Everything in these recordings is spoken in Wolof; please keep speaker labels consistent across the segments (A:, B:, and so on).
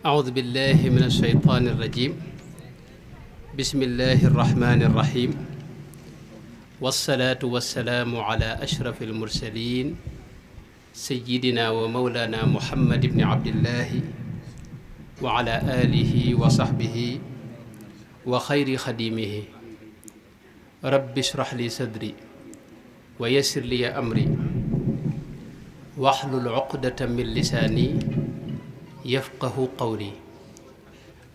A: أعوذ بالله من الشيطان الرجيم بسم الله الرحمن الرحيم والصلاة والسلام على أشرف المرسلين سيدنا ومولانا محمد بن عبد الله وعلى آله وصحبه وخير خديمه رب اشرح لي صدري ويسر لي أمري واحلل عقدة من لساني يفقه قولي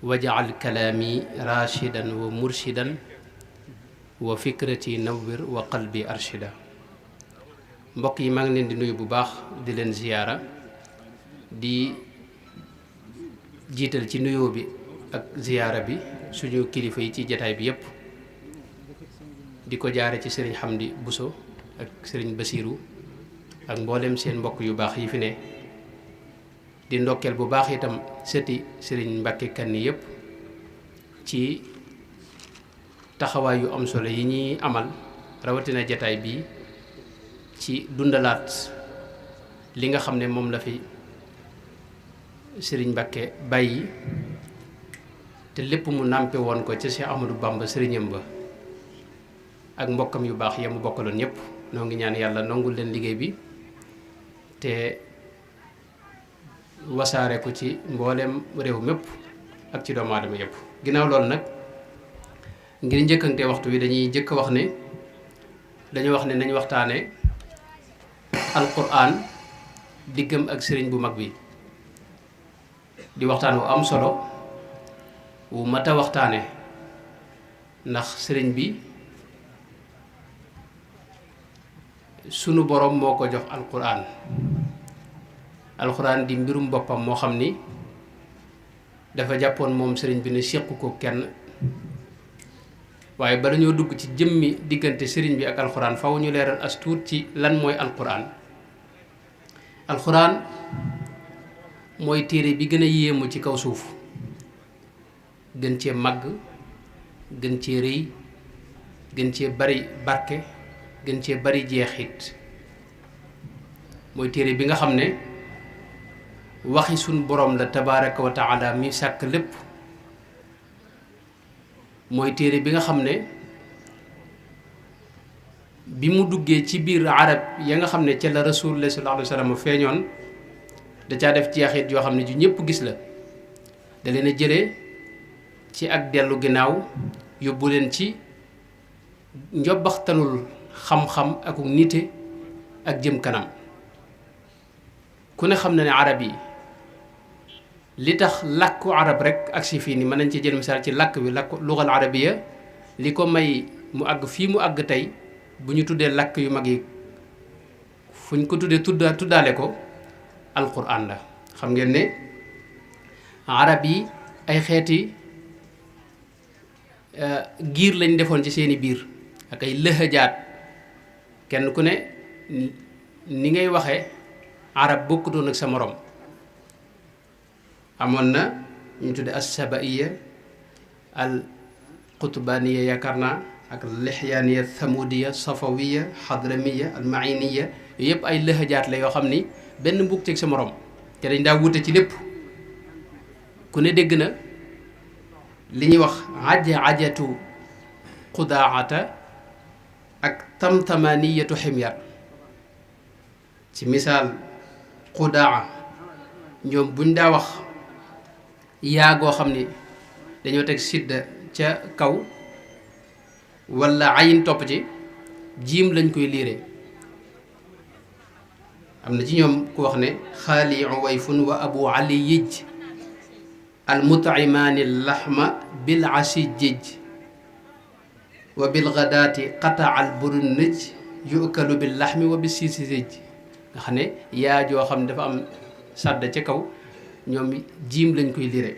A: واجعل كلامي راشدا ومرشدا وفكرتي نور وقلبي أرشدا mbokk yi maa ngi leen di nuyu bu baax di leen ziyaara di jiital ci nuyoo bi ak ziyaara bi suñu kilifa yi ci jataay bi yépp di ko jaare ci sëriñ Xamdi Buso ak sëriñ Basiiru ak mboolem seen mbokk yu baax yi fi ne di ndokkeel bu baax itam sëti sëriñ Mbàkke Kanni yépp ci taxawaay yu am solo yi ñuy amal rawatina jataay bi ci dundalaat li nga xam ne moom la fi sëriñ Mbàkke bàyyi te lépp mu nàmpe woon ko ca Cheikh Ahmadou Bamba sëriñam ba ak mbokkam yu baax ya mu bokkaloon ñépp noo ngi ñaan yàlla nongul leen liggéey bi te wasaare ko ci mboolem réew mépp ak ci doomu aadama yépp ginnaaw loolu nag ngir njëkkante waxtu wi dañuy njëkk wax ne dañu wax ne nañ waxtaane alquran diggam ak sëriñ bu mag bi di waxtaan wu am solo wu mat a waxtaane ndax sëriñ bi sunu boroom moo ko jox alquran di mbirum boppam moo xam ni dafa jàppoon moom sëriñ bi ne séqu ko kenn waaye bala ñoo dugg ci jëmmi diggante sëriñ bi ak alquran faw ñu leeral as tuut ci lan mooy alquran mooy téere bi gën a yéemu ci kaw suuf gën cee màgg gën cee rëy gën cee bari barke gën cee bari jeexit mooy téere bi nga xam ne waxi suñ boroom la tabaaraka wa taala mi sàkk lépp mooy téere bi nga xam ne bi mu duggee ci biir arab ya nga xam ne ca la rasulullah sallallahu alayhi wa sallam feeñoon da caa def jeexit yoo xam ne ju ñëpp gis la da leen a jëlee ci ak dellu ginnaaw yóbbu leen ci njobbaxtanul xam-xam ak nite ak jëm kanam ku ne xam na ne arab yi li tax làkku arab rek ak si fii ni mën nañ ci jël misaal ci làkk bi làkku lugal arabiya li ko may mu àgg fii mu àgg tey bu ñu tuddee làkk yu mag yi fu ñu ko tuddee tuddaale ko alquran la xam ngeen ne arab yi ay xeeti giir lañ defoon ci seeni biir ak ay lëhëjaat kenn ku ne ni ngay waxe arab bokkutoon ak sa morom amoon na ñu tudde as-sabaiya al qutbaniya yaakaar naa ak lixyaaniya thamudiya safawiya hadramiya al mainiya yooyu yëpp ay lëhëjaat la yoo xam ni benn mbokk ci sa morom te dañ daa wute ci lépp ku ne dégg na li ñuy wax ajatu qudaata ak tamtamaniyatu ximyar ci misaal qudaa ñoom buñ daa wax yaagoo xam ni dañoo teg sidda ca kaw wala ayin topp ci jiim lañ koy liire am na ci ñoom ku wax ne xaali uwayfun wa abu ali yij al mut'imaani laxma bil asi jij wa bil gadaati qataa al burunij yukalu bil laxmi wa bis siisi jij nga xam ne yaa joo xam ne dafa am sàdd ca kaw ñoom jiim lañ koy lire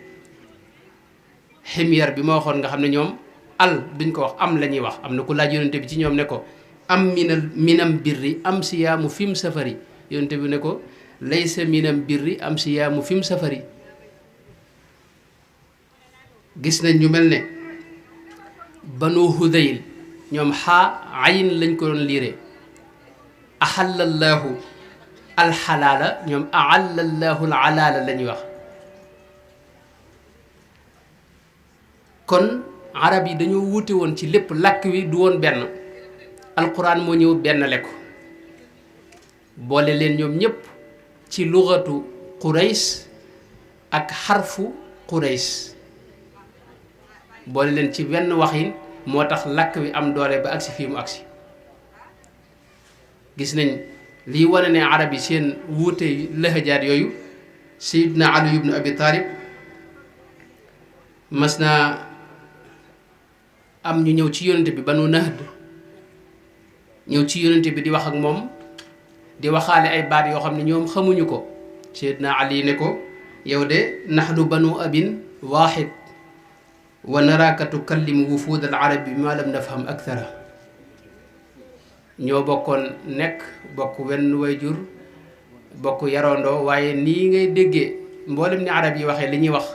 A: ximyar bi ma waxoon nga xam ne ñoom al duñ ko wax am la ñuy wax am na ku laaj yonente bi ci ñoom ne ko am minam birri am siyaamu fim safari yonente bi ne ko laysa minam birri am siyaamu fim safari gis nañ ñu mel ne banu hudayl ñoom xaa ayin lañ ko doon liire axallallaahu alxalaala ñoom ahallallahu alalaala la ñuy wax kon arab yi dañoo wuute woon ci lépp, làkk wi du woon benn. alquran moo ñëw benn le ko boole leen ñoom ñëpp ci lughatu Qurays ak xarfu Qurays boole leen ci benn waxin moo tax làkk wi am doole ba agsi fii mu agsi. gis nañ lii wane ne arab yi seen wuute lahajaat yooyu. Sayyidna Ali ibn Abi Talib mas naa am ñu ñëw ci yonente bi Banu Nahd ñëw ci yonente bi di wax ak moom di waxaale ay baat yoo xam ne ñoom xamuñu ko. Sayyidna Ali ne ko yow de nahnu banu abin waaxid wa naraaka tukallimu wufuud al arabi ma lam nafham akthara. ñoo bokkoon nekk bokk wenn wayjur bokk yarandoo waaye nii ngay déggee mboolem ni arab yi waxee li ñuy wax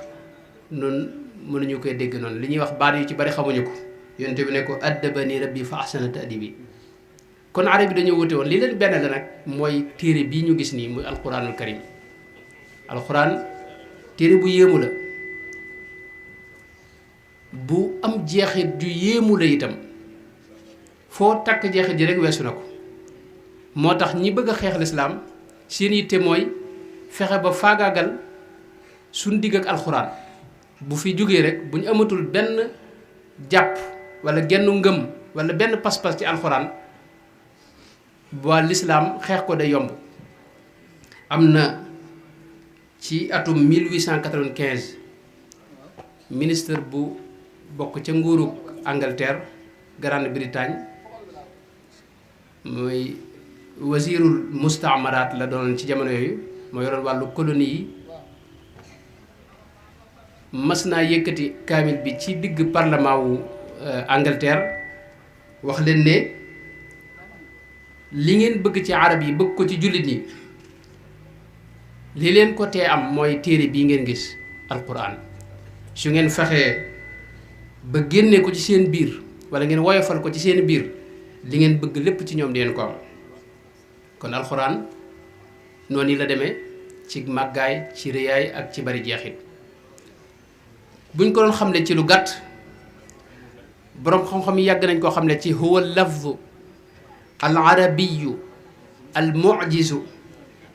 A: nun mënuñu koy dégg noonu, li ñuy wax baat yu ci bari xamuñu ko. yonte bi ne ko addabani rabbi fa ahsana ta'dibi. kon arab yi dañoo wute woon li leen benn la nag mooy téere bii ñu gis nii muy alquranul karim. alquran téere bu yéemu la, bu am jeexit ju yéemu la itam, foo takk jeexit ji rek weesu na ko. moo tax ñi bëgg a xeex lislaam seen yitte mooy fexe ba faagaagal suñ digg ak alxuraan. bu fi jógee rek bu ñu amatul benn jàpp wala genn ngëm wala benn pas-pas ci alxuraan waa lislaam xeex ko day yomb. am na ci atum 1895 ministre bu bokk ca nguuru Angleterre Grande-Bretagne mooy wasirul mustaamaraat la doon ci jamono yooyu moo yoroon wàllu colonie yi. mas naa yëkkati kaamil bi ci digg parlement wu Angleterre wax leen ne li ngeen bëgg ci arab yi bëgg ko ci jullit ñi li leen ko tee am mooy téere bii ngeen gis alquran. su ngeen fexee ba génne ko ci seen biir wala ngeen woyofal ko ci seen biir li ngeen bëgg lépp ci ñoom di ngeen ko am. kon alxuraan noonu la demee ci màggaay ci rëyaay ak ci bari jeexit. buñ ko doon xamle ci lu gàtt boroom xam-xam yi yàgg nañ koo xamle ci huwa lafzu al arabiyu al mu'jizu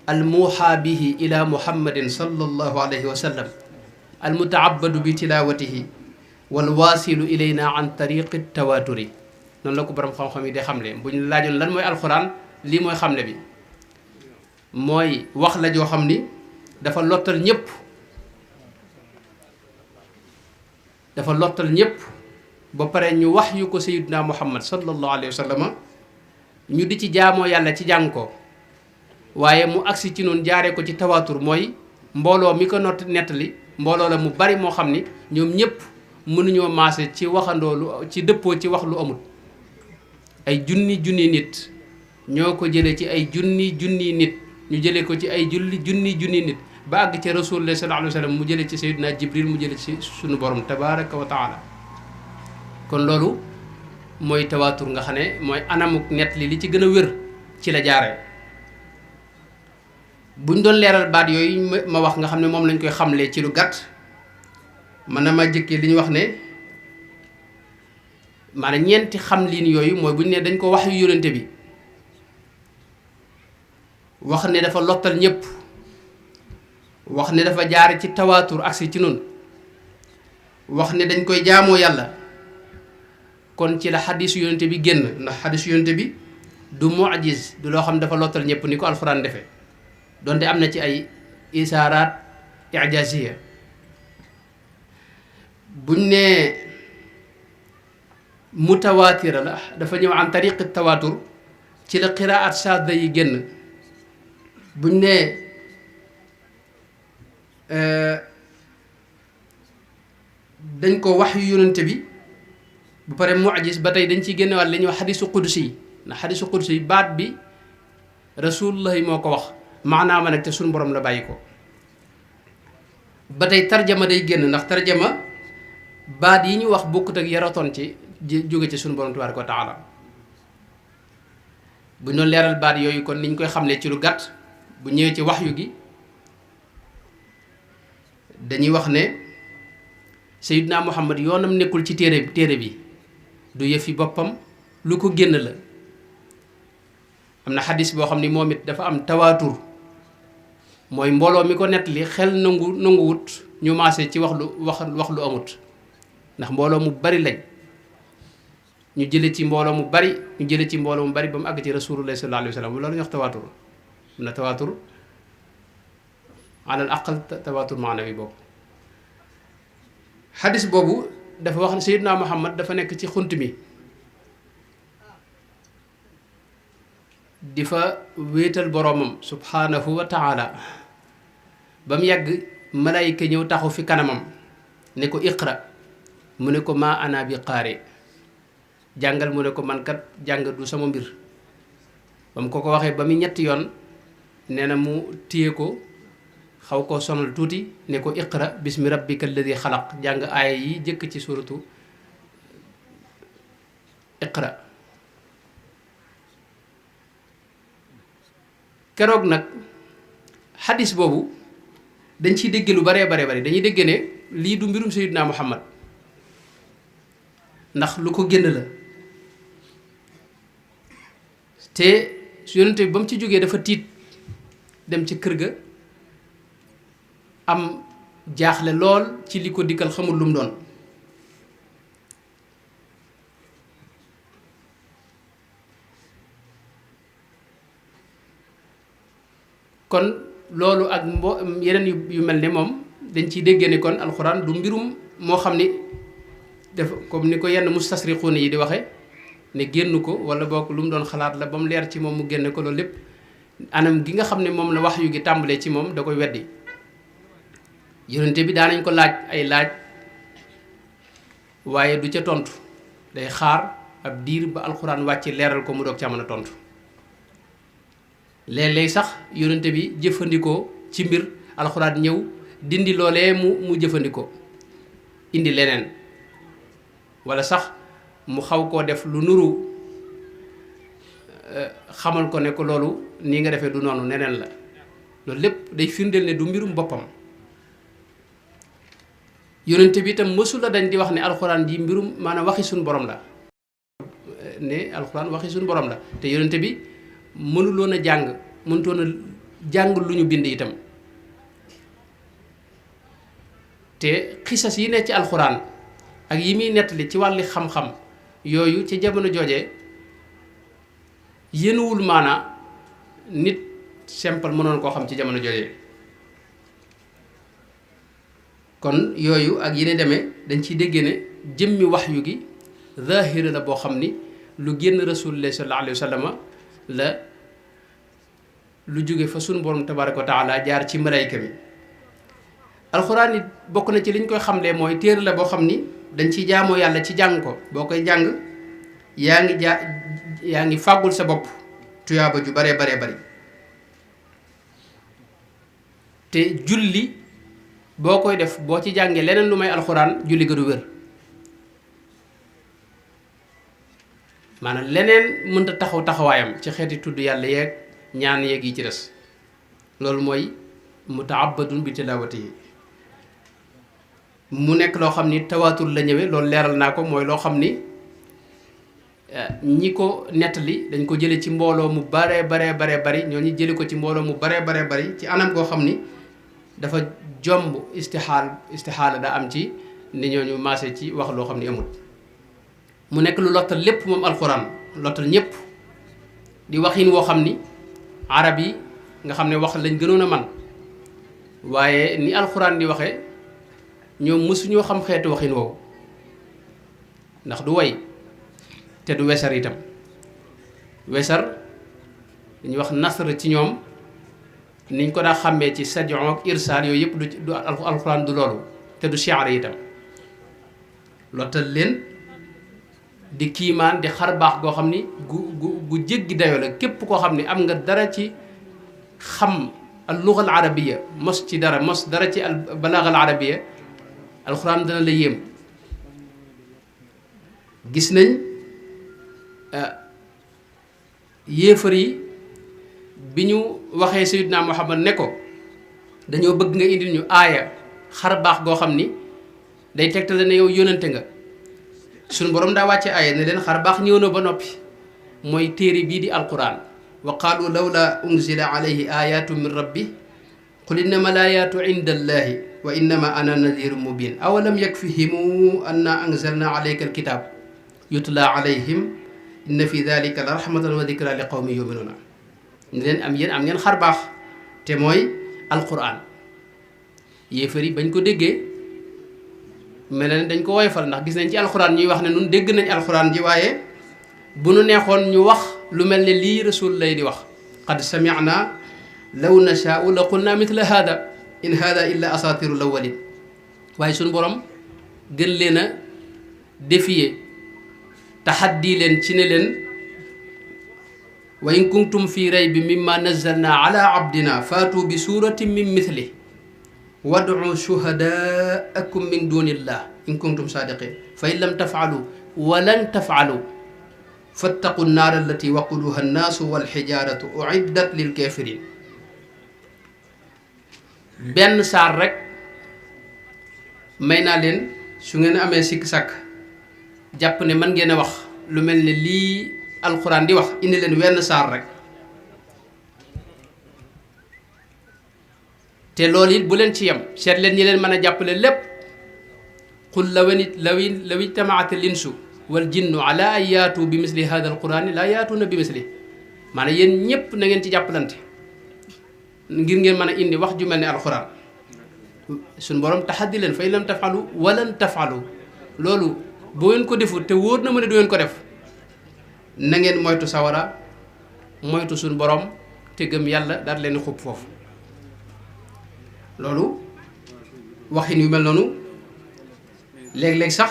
A: al muuxaa bihi ila muhammadin sallallahu alayhi wa sallam al mutaabadu bi tilawatihi wal waasilu ilayna an tariqi tawaturi. noonu la ko boroom xam-xam yi de xamle. buñ laajoon lan mooy alxuraan lii mooy xamle bi mooy wax la joo xam ni dafa lottal ñëpp ba pare ñu wax yu ko sayyidina muhammad sallallahu alayhi wa sallam ñu di ci jaamoo yàlla ci jàng ko waaye mu agsi ci noonu jaaree ko ci tawaatur mooy mbooloo mi ko nettali mbooloo la mu bari moo xam ni ñoom ñëpp mënuñoo maase ci waxandoolu ci dëppoo ci wax lu amul. ay junni nit ñoo ko jëlee ci ay junni nit ñu jëlee ko ci ay junni nit ba àgg ci rasulullah sallallahu alayhi wa sallam mu jëlee ci sayyidina jibril mu jëlee ci sunu borom tabaraka wa taala. kon loolu mooy tawaatur nga xam ne mooy anamuk net li ci gën a wér ci la jaare. buñ doon leeral baat yooyu ma wax nga xam ne moom lañ koy xamlee ci lu gàtt man na ma jëkkee li ñu wax ne maanaam ñeenti xam liin yooyu mooy buñ ne dañ ko wax yu yónnente bi wax ne dafa lottal ñëpp wax ne dafa jaare ci tawaatur agsi ci nun wax ne dañ koy jaamoo yàlla. kon ci la xadisu yonente bi génn ndax xadisu yonente bi du mu'jiz du loo xam dafa lottal ñëpp ni ko alxuraan defee donte am na ci ay isaaraat ijaziya. buñ ne mutawaatira la dafa ñëw an tariqi tawaatur ci la qiraat saada yi génn. buñ ne dañ ko wax yu yonente bi bu pare mu'jiz ba tey dañ ciy génnewaat li ñuy wax xadisu qudsi yi ndax xadisu qudsi yi baat bi rasulullah moo ko wax maanaam nag te suñu borom la bàyyi ko. ba tey tarjama day génn ndax tarjama baat yi ñu wax bokkut ak yaratoon ci jóge ci suñu borom tabaaraka wa taala. bu ñu doon leeral baat yooyu kon niñ koy xamlee ci lu gàtt bu ñëwee ci waxyu gi dañuy wax ne Seydina Muhammad yoonam nekkul ci téere bi du yëfi boppam lu ko génn la. am na xadis boo xam ni moom it dafa am tawaatur mooy mbooloo mi ko nettali xel nanguwut ñu maase ci wax lu amut ndax mbooloo mu bari lañ ñu jële ci mbooloo mu bari ba mu àgg ci rasulullah sallallahu alayhi wa sallam loolu ñu wax tawaatur am na tawaatur alal aqal tawaatur maanawi boobu. xadis boobu dafa wax ne Seydina Muhammad dafa nekk ci xunt mi di fa wéetal boroomam subhanahu wa taala ba mu yàgg malaayika ñëw taxaw fi kanamam ne ko iqra mu ne ko maa ana bi qaari jàngal mu ne ko man kat jàng du sama mbir ba mu ko waxee ba mu ñetti yoon nee na mu téye ko xaw koo sonal tuuti ne ko iqra bismi rabbika alladi xalaq jàng aaya yi jëkk ci suratu iqra. keroog nag xadis boobu dañ ciy dégg lu baree bare bari dañuy dégg ne lii du mbirum Seydina Muhammad ndax lu ko génn la te yonent bi ba mu ci jógee dafa tiit dem ci kër ga am jaaxle lool ci li ko dikkal xamul lu mu doon. kon loolu ak yeneen yu mel ne moom dañ ciy déggee ni kon alxuraan du mbirum moo xam ni def comme ni ko yenn mustasriquuna yi di waxe ne génn ko wala bokk lu mu doon xalaat la ba mu leer ci moom mu génne ko loolu lépp anam gi nga xam ne moom la wax yu gi tàmbalee ci moom da koy weddi. yonente bi daanañ ko laaj ay laaj waaye du ca tontu day xaar ab diir ba alxuraan wàcc leeral ko mu doog ca mën a tontu. léeg-léeg sax yonente bi jëfandikoo ci mbir alxuraan ñëw dindi loolee mu jëfandikoo indi leneen walla sax mu xaw koo def lu nuru xamal ko ne ko loolu nii nga defee du noonu neneen la. loolu lépp day firndeel ne du mbirum boppam. yonente bi itam mësula dañ di wax ne alxuraan ji mbirum maanaam waxi suñu borom la ne alxuraan waxi suñu borom la te yonente bi mënuloon a jàng mënutoon a jàng lu ñu bind itam. te xisas yi ne ci alxuraan ak yi muy nettali ci wàlli xam-xam yooyu ci jamono jooje yéenuwul maanaa nit simple mënoon koo xam ci jamono jooje. kon yooyu ak yi ne demee dañ ciy déggee ne jëmmi waxyu gi zaahira la boo xam ni lu génn rasulullah sallallahu alayhi wa sallam la lu jóge fa sunu borom tabaraka wa taala jaar ci malayka mi. alxuraan it bokk na ci liñ koy xamlee mooy téere la boo xam ni dañ ciy jaamoo yàlla ci jàng ko boo koy jàng yaa ngi fàggul sa bopp tuyaaba ju baree baree bari. te julli boo koy def boo ci jàngee leneen lu may alxuraan julli ga du wér maanaam leneen mënta taxawaayam ci xeeti tudd yàlla yeeg ñaan yeeg yi ci des loolu mooy mutaabadun bi tilawati mu nekk loo xam ni tawaatur la ñëwee loolu leeral naa ko mooy loo xam ni ñi ko nettali dañ ko jële ci mbooloo mu baree bari ñooñu jële ko ci mbooloo mu baree bari ci anam goo xam ni dafa jomb istixaala daa am ci ni ñooñu maase ci wax loo xam ni amul. mu nekk lu lottal lépp moom alxuraan lottal ñëpp di waxin woo xam ni arab yi nga xam ne wax lañ gënoon a man waaye ni alxuraan di waxee ñoom mësuñoo xam xeetu waxin woowu ndax du woy te du wesar itam. wesar dañuy wax nasr ci ñoom niñ ko daa xàmmee ci sajon ak irsaal yooyu yëpp du alxuraan du loolu te du shi'r itam. lottal leen di kiimaan di xar baax goo xam ni gu jéggi dayoo la képp koo xam ni am nga dara ci xam al lugha al arabiyya mos dara ci al balagha al arabiyya alxuraan dana la yéem. gis nañ yéefar yi bi ñu waxee Sayyidina Muhammad ne ko dañoo bëgg nga indil ñu aaya xar baax goo xam ni day tegtale ne yow yónnante nga suñu borom daa wàcce aaya ne leen xar baax ñëw na ba noppi mooy téere bii di alquran wa qaalu lawla unzila alayhi ayatu min rabbi qul innama al ayatu inda allahi wa innama ana nadirun mubin awalam yakfihimu anna anzalna alayka alkitab yutla alayhim inna fi dhalika la rahmatan wa dhikra li qawmi yuminuna ne leen am ngeen xar baax te mooy alquran yéefar yi bañ ko déggee mel na dañ ko woyfal ndax gis nañ ci alquran ñuy wax ne nun dégg nañ alquran ji waaye bu nu neexoon ñu wax lu mel ne lii rasul lay di wax qad sami'na law nashaa'u la qulna mithla hada in hada illa asatirul awwalin waaye suñu borom gën leen a défier taxaddi leen ci ne leen wa in kuntum fi raybi mimma nazzalna ala abdina faatu bi suratin min mithli wad'u shuhadaakum min dunillah in kuntum sadiqin fa in lam taf'alu wa lan taf'alu fattaqu nnaara allati waquduha annaasu walxijaaratu uiddat lil kafirin benn saar rek may naa leen su ngeen amee sikk sàkk jàpp ne mën ngeen a wax lu mel ne lii alxuraan di wax indi leen wenn saar rek te loolu it bu leen ci yem seet leen ñi leen mën a jàppale lépp qul law ijtamaat al insu wal jinnu ala an yaatu bi misli hada al qurani la yaatuuna bi misli maanaam yéen ñëpp na ngeen ci jàppalante ngir ngeen mën a indi wax ju mel ne alxuraan suñ borom taxaddi leen fa in lam tafalu walan tafalu loolu boo ngeen ko defut te wóor na ma ne du ngeen ko def na ngeen moytu sawara moytu suñ borom te gëm yàlla daal leen xub foofu loolu waxin yu mel noonu léeg-léeg sax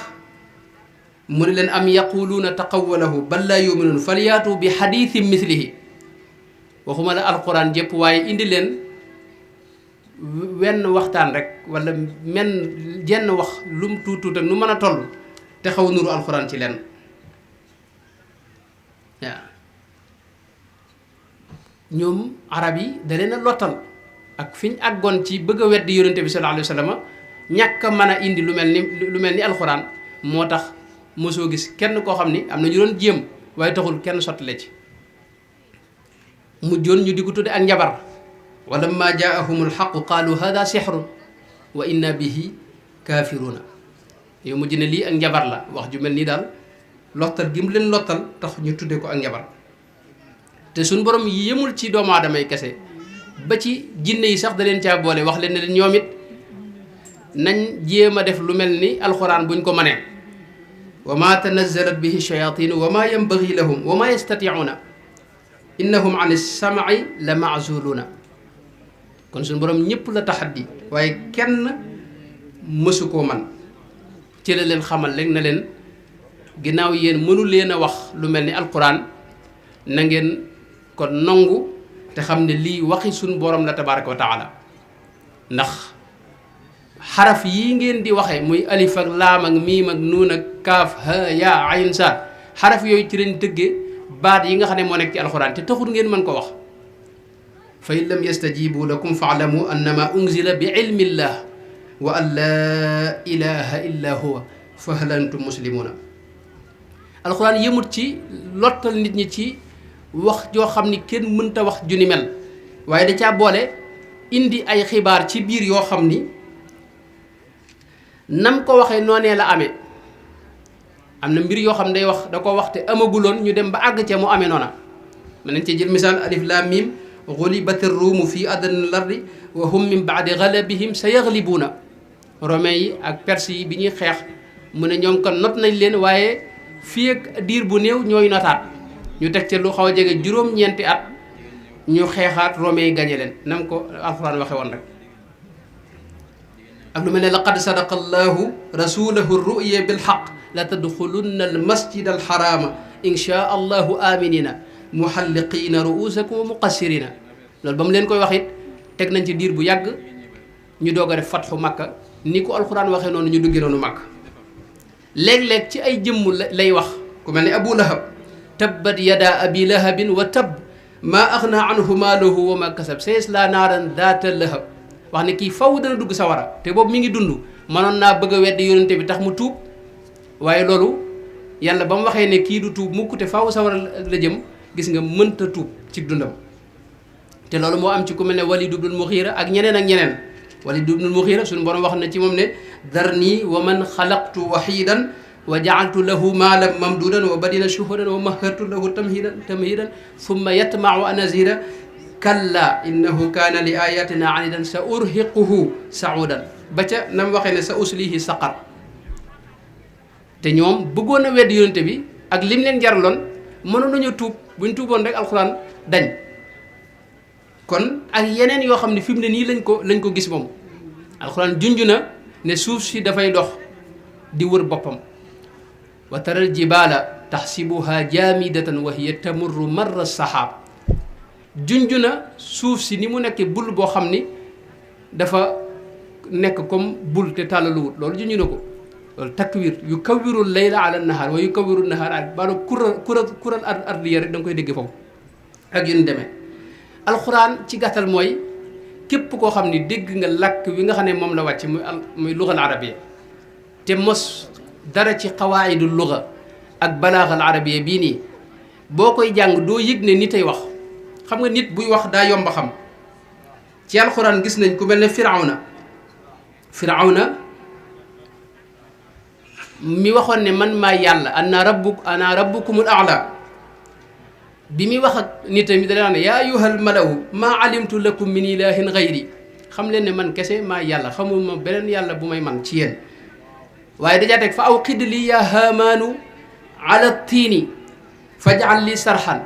A: mu ne leen am yaquluuna taqawwalahu bal laa yuminuun falyaatu bi xadiisin mislihi waxuma la alquran jëpp waaye indi leen wenn waxtaan rek wala jenn wax lu mu tuut ak nu mën a toll te xaw nuru alquran ci lenn waaw ñoom arab yi da leen a lottal ak fi ñu àggoon ci bëgg a weddi yonente bi sallallahu alayhi wa sallam ñàkk a mën a indi lu mel ni alxuraan moo tax mosoo gis kenn koo xam ni am na ñu doon jéem waaye taxul kenn sottale ci mujjoon ñu di ko tudde ak njabar wala ma jaahum alxaqu qaalu hada sixrun wa inna bihi kaafiruuna yow mujj ne lii ak njabar la wax ju mel nii daal lottal gi mu leen lottal tax ñu tudde ko ak njabar te suñ borom yemul ci doomu aadama yi kese ba ci jinne yi sax da leen caa boole wax leen ne leen ñoom it nañ jéem a def lu mel ni alxuraan buñ ko mënee wa ma tanazzalat bihi shayatin wa ma yanbaghi lahum wa ma yastati'una innahum an as-sam'i la ma'zuluna kon suñu borom ñëpp la taxaddi waaye kenn mësu koo man ci la leen xamal rek na leen ginnaaw yéen mënu leen a wax lu mel ni alxuraan na ngeen ko nangu te xam ne lii waxi suñu borom la tabaraka wa taala ndax xaraf yi ngeen di waxee muy alif ak laam ak miim ak nuun ak kaaf ha yaa ayn sa xaraf yooyu ci lañ tëggee baat yi nga xam ne moo nekk ci alxuraan te taxul ngeen mën ko wax fa in lam yastajibu lakum faalamu annama unzila bi ilmillah wa an laa ilaha illa huwa fa hal antum muslimuna alxuraan yëmut ci lottal nit ñi ci wax joo xam ni kenn mënta wax ju ni mel waaye da caa boole indi ay xibaar ci biir yoo xam ni nam ko waxee noonee la amee am na mbir yoo xam ne day wax da ko wax te amaguloon ñu dem ba àgg ca mu amee noona mën nañ cee jël misaal alif laam miim gulibati ruumu fi adnal ardi wa hum min baadi galabihim sa yaglibuuna romain yi ak perse yi bi ñuy xeex mu ne ñoom kon not nañ leen waaye fii ak diir bu néew ñooy notaat ñu teg ca lu xaw a jege juróom-ñeenti at ñu xeexaat romain yi gañe leen nam ko alxuraan waxe woon rek ak lu mel ne laqad sadaqa allahu rasulahu ruya bilxaq la tadxulunna almasjid alxarama insha allahu aminina muhalliqina ruusakum wa muqassirina loolu ba mu leen koy wax it teg nañ ci diir bu yàgg ñu doog a def fatxu makka ni ko alxuraan waxee noonu ñu duggee noonu makka léeg-léeg ci ay jëmm lay wax ku mel ne abu lahab tabbat yada abi lahabin wa tab maa axna anhu maaluhu wa ma kasab sayaslaa naaran daata lahab wax ne kii faw dana dugg sawara te boobu mi ngi dund mënoon naa bëgg a weddi yonente bi tax mu tuub waaye loolu yàlla ba mu waxee ne kii du tuub mukk te faaw sawara la jëm gis nga mënta tuub ci dundam te loolu moo am ci ku mel ne Walid ibnul Mughira ak ñeneen ak ñeneen Walid ibnul Mughira suñu borom wax na ci moom ne darni wa man xalaqtu waxidan wa jaaltu lahu maalan mamdudan wa badina shuhudan wa mahartu lahu tamhidan thumma yatmau an azida kalla innahu kaana li ayatina anidan sa urhiquhu saudan ba ca nam waxee ne sa uslihi saqar te ñoom bëggoon a weddi yonente bi ak lim leen jaraloon mënoon nañu tuub buñ tuuboon rek alxuraan dañ kon ak yeneen yoo xam ne fi mu ne nii lañ ko gis moom alxuraan junj na ne suuf si dafay dox di wër boppam wa taral jibaala taxsibuha jaamidatan wa hiya tamurru marra saxaab junj na suuf si ni mu nekkee bul boo xam ni dafa nekk comme bul te tàllaluwut loolu junj na ko loolu takwir yu kawiru layla ala nahaar wa yu kawiru nahaar ak baalo kural ardiya rek da nga koy dégg foofu ak yu ñu demee alxuraan ci gàttal mooy képp koo xam ni dégg nga làkk wi nga xam ne moom la wàcc muy lugal arabiya te mos dara ci xawaayidu luga ak balaaxal arabiya bii nii boo koy jàng doo yëg ne nitay wax xam nga nit buy wax daa yomba xam ci alxuraan gis nañ ku mel ne firawna mi waxoon ne man maa yàlla ana rabbukumul a'la bi muy wax ak nitam yi dana ne yaa ayyuhal malaw maa alimtu lakum min ilahin gayri xam leen ne man kese maa yàlla xamuma beneen yàlla bu may man ci yéen waaye dajaa teg fa awqid li ya haamaanu ala tiini faj'al li sarhan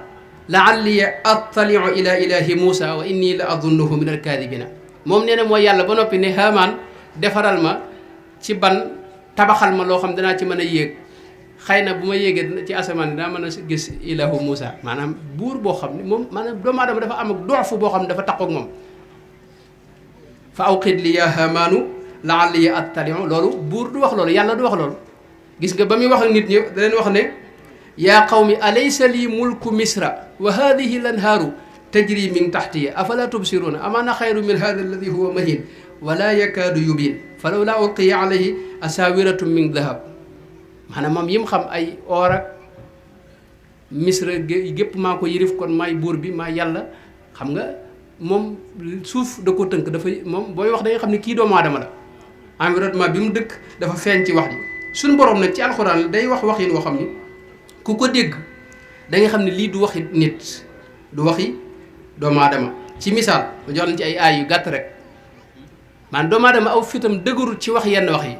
A: la'alli attali'u ila ilahi Muusa wa inni la adunnuhu min alkaadibina moom nee na mooy yàlla ba noppi ne haamaan defaral ma ci ban tabaxal ma loo xam danaa ci mën a yéeg xëy na bu ma yéegee ci asamaan daa mën a gis ilahu Muusa maanaam buur boo xam ne moom maanaam doomu aadama dafa am ak doxfu boo xam ne dafa taqoog moom fa awqid li ya haamaanu la'alli attali'u loolu buur du wax loolu yàlla du wax loolu gis nga ba muy wax ak nit ñi da leen wax ne yaa qawmi alaysa li mulku misra wa hadihi lanhaaru tajri min taxtiya afala tubsiruna amana xayru min hada alladi huwa mahin wala yakaadu yubin falawla ulqiya alayhi asawiratu min dahab maanaam moom yi mu xam ay or ak misra gépp maa ko yërif kon maay buur bi maa yàlla xam nga moom suuf da ko tënk dafa moom booy wax da nga xam ne kii doomu aadama la environnement bi mu dëkk dafa feeñ ci wax ji suñu borom nag ci alxuraan day wax waxin woo xam ni ku ko dégg da nga xam ne lii du waxi nit du waxi doomu aadama ci misaal ma jox nañ ci ay aay yu gàtt rek maanaam doomu aadama aw fitam dëgërul ci wax yenn wax yi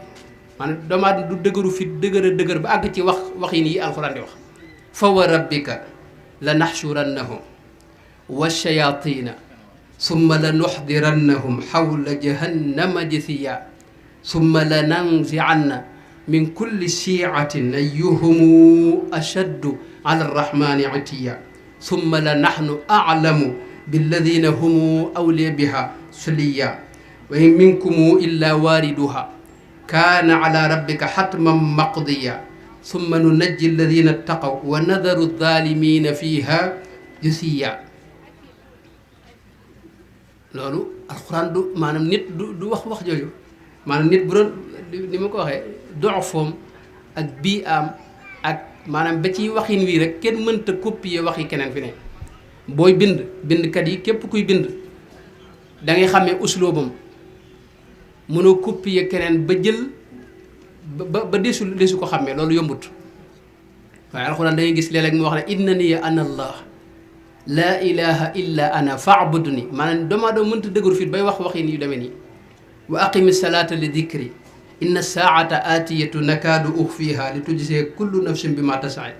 A: maanaam doomu aadama du dëgëru fit dëgër ba àgg ci waxin yi alxuraan di wax fa wa rabbika la naxshurannahum wa shayatina summa la nuxdirannahum xawla jahannama jithiya summa la nanzianna min kulli shiicatin ayyuhumu ashaddu ala arrahmani itiya summa la naxnu aclamu billadina humu awliya biha suliya wa in minkumu illa waariduha kaana ala rabbika xatman maqdiya summa nunajji alladina ttaqaw wa nadaru alzalimina fiha jusiya loolu alxuraan du maanaam nit du wax jooju maanaam nit bu doon ni ma ko waxee doxoom ak bii am ak maanaam ba ci waxin wii rek kenn mënta copier waxi keneen fi ne booy bindkat yi képp kuy bind da ngay xàmmee usloobam mënoo copier keneen ba jël ba desu ko xàmmee loolu yombut waaye alxuraan da ngay gis léeg-léeg mu wax ne innaniya ana allah laa ilaha illa ana faabudni maanaam doomu aadama mënta dëgëru fit bay wax waxin yu demee nii wa aqimi salaata li dikri inna saata aatiyatu nakaadu uxfiha li tujzee kullu nafsin bi ma tasaa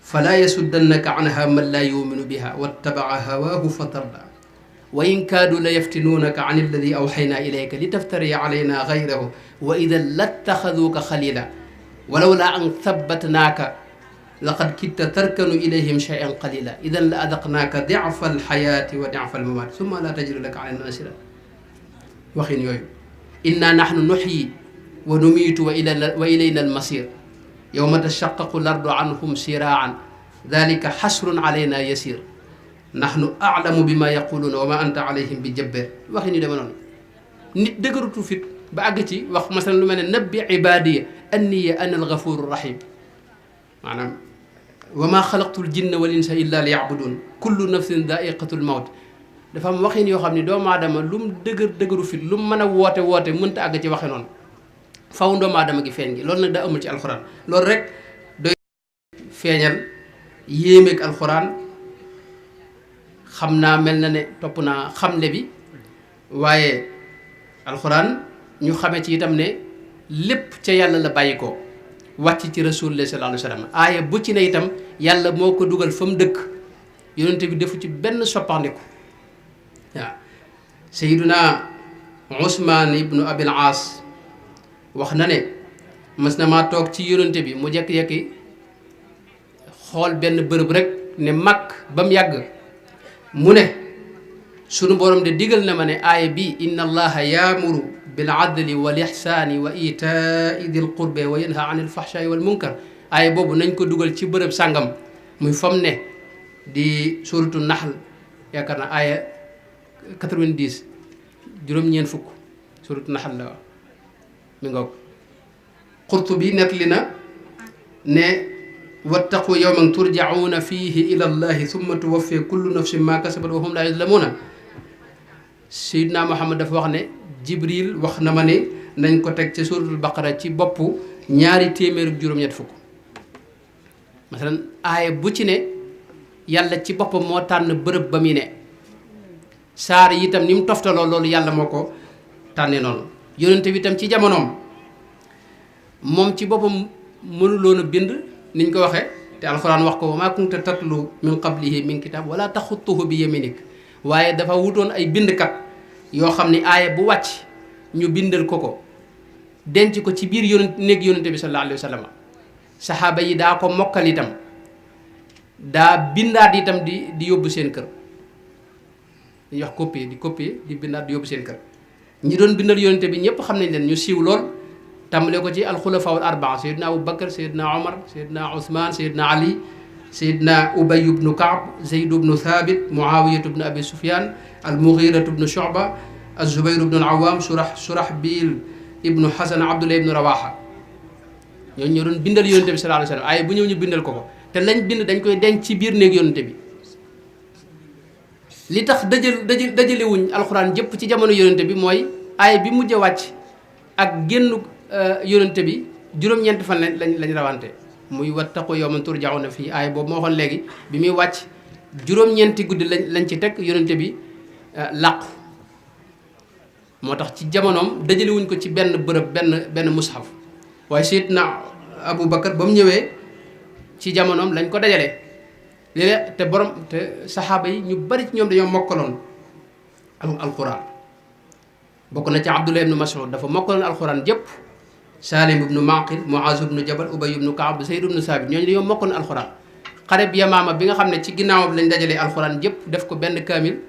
A: fala yasuddannaka anha man laa yuminu biha wattabaa hawaahu fa tarda wa in kaadu la yaftinuunaka an alladi awxayna ilayka li taftariya alayna gayrahu wa idan lattaxaduuka xalila walaw laa an thabbatnaaka laqad kitta tarkanu ilayhim shay'an qalila idan la adaqnaaka difa alxayaati wa difa almamaat summa laa tajidu laka alayna nasira waxin yooyu inna naxnu nuxyi wa numiitu wa ilayna almasir yowma tashaqqaqu lardu anhum siraan dalika xasrun alayna yasir naxnu aclamu bima yaquluuna wa ma anta alayhim bi jabbeer waxin yu deme noonu nit dëgërutu fit ba àgg ci wax masalan lu mel ne nabbi ibadiya anniya ana alghafuru rahim maanaam wa ma xalaqtul jinna wal insa illa li yabudun kullu nafsin daiqatul mawt dafa am waxin yoo xam ne doomu aadama lu mu dëgëru fit lu mu mën a woote mënta àgg ci waxe noonu faw doomu aadama gi feeñ gi loolu nag daa amul ci alxuraan loolu rek doy feeñal yéemeeg alxuraan xam naa mel na ne topp naa xamle bi waaye alxuraan ñu xamee ci itam ne lépp ca yàlla la bàyyi ko wàcc ci rasulullah sallallahu alayhi wa sallam aaya bu ci ne itam yàlla moo ko dugal fa mu dëkk yonente bi defu ci benn soppandiku waaw sayiduna Usmaan ibnu Abil Aas wax na ne mas na maa toog ci yonente bi mu jekki-jekki xool benn bërëb rek ne mag ba mu yàgg mu ne sunu borom de digal na ma ne aaya bi inna allaha yaamuru bil adli wal ihsaani wa itaai dil qurbe wa yanha anil fahshaai wal munkar aaya boobu nañ ko dugal ci bërëb sàngam muy fam ne di suratu naxl yaakaar na aaya 90 juróom-ñeent fukk suratu naxl la wax mi ngoog Qurtubi nettali na ne wattaqu yawman turjacuuna fiihi ila allahi summa tuwaffi kullu nafsin ma kasabat wa hum laa yuzlamuuna Seydina Muhammad dafa wax ne Jibril wax na ma ne nañ ko teg ci suratul baqara ci boppu 200 juróom-ñett fukk masalan aaya bu ci ne yàlla ci boppam moo tànn bërëb ba muy ne saar yi itam ni mu toftaloo loolu yàlla moo ko tànnee noonu yonente bi itam ci jamonoom moom ci boppam mënuloon a bind niñ ko waxee te alxuraan wax ko wa maa kunta tatlu min qablihi min kitab wala taxutuhu bi yaminik waaye dafa wutoon ay bindkat yoo xam ni aaya bu wàcc ñu bindal ko denc ko ci biir néeg yonente bi sallallahu alayhi wa sallam saxaaba yi daa ko mokkal itam daa bindaat itam di yóbbu seen kër dañuy wax copier di bindaat di yóbbu seen kër ñi doon bindal yonente bi ñëpp xam nañ leen ñu siiw lool tàmbale ko ci alxulafaawul arbaa sayidna Abu Bakar sayidna Omar sayidna Ousmane sayidna Ali sayidna Ubay ibnu Kaab Zayd ibnu Thabit Muawiyatu ibnu Abi Sufyan al-Mughiratu ibnu Shu'ba az-Zubayr ibnu al-Awwam Surahbil ibnu Hasan Abdullah ibnu Rawaha ñooñu ñoo doon bindal yonente bi sallallahu alayhi wa sallam ay bu ñëw ñu bindal ko te lañ bind dañ koy denc ci biir néeg yonente bi li tax dajalewuñ alxuraan jëpp ci jamono yonente bi mooy aay bi mujj a wàcc ak génn yonente bi juróom-ñeenti fan lañ rawante muy wattaqu yawman turja'una fii aay boobu moo waxoon léegi bi muy wàcc juróom-ñeenti guddi lañ ci teg yonente bi làqu moo tax ci jamonoom dajalewuñ ko ci benn bërëb benn mushaf waaye Seydina Abu Bakar ba mu ñëwee ci jamonoom lañ ko dajale léeg-léeg te saxaaba yi ñu bari ci ñoom dañoo mokkaloon alquran bokk na ci Abdullah ibnu Mas'ud dafa mokkaloon alquran jëpp Salim ibnu Maqil Muaz ibnu Jabal Ubay ibnu Kaab Zayd ibnu Saabit ñooñu dañoo mokkaloon alquran xare bi Yamaama bi nga xam ne ci ginnaawam lañ dajalee alquran jëpp def ko benn kaamil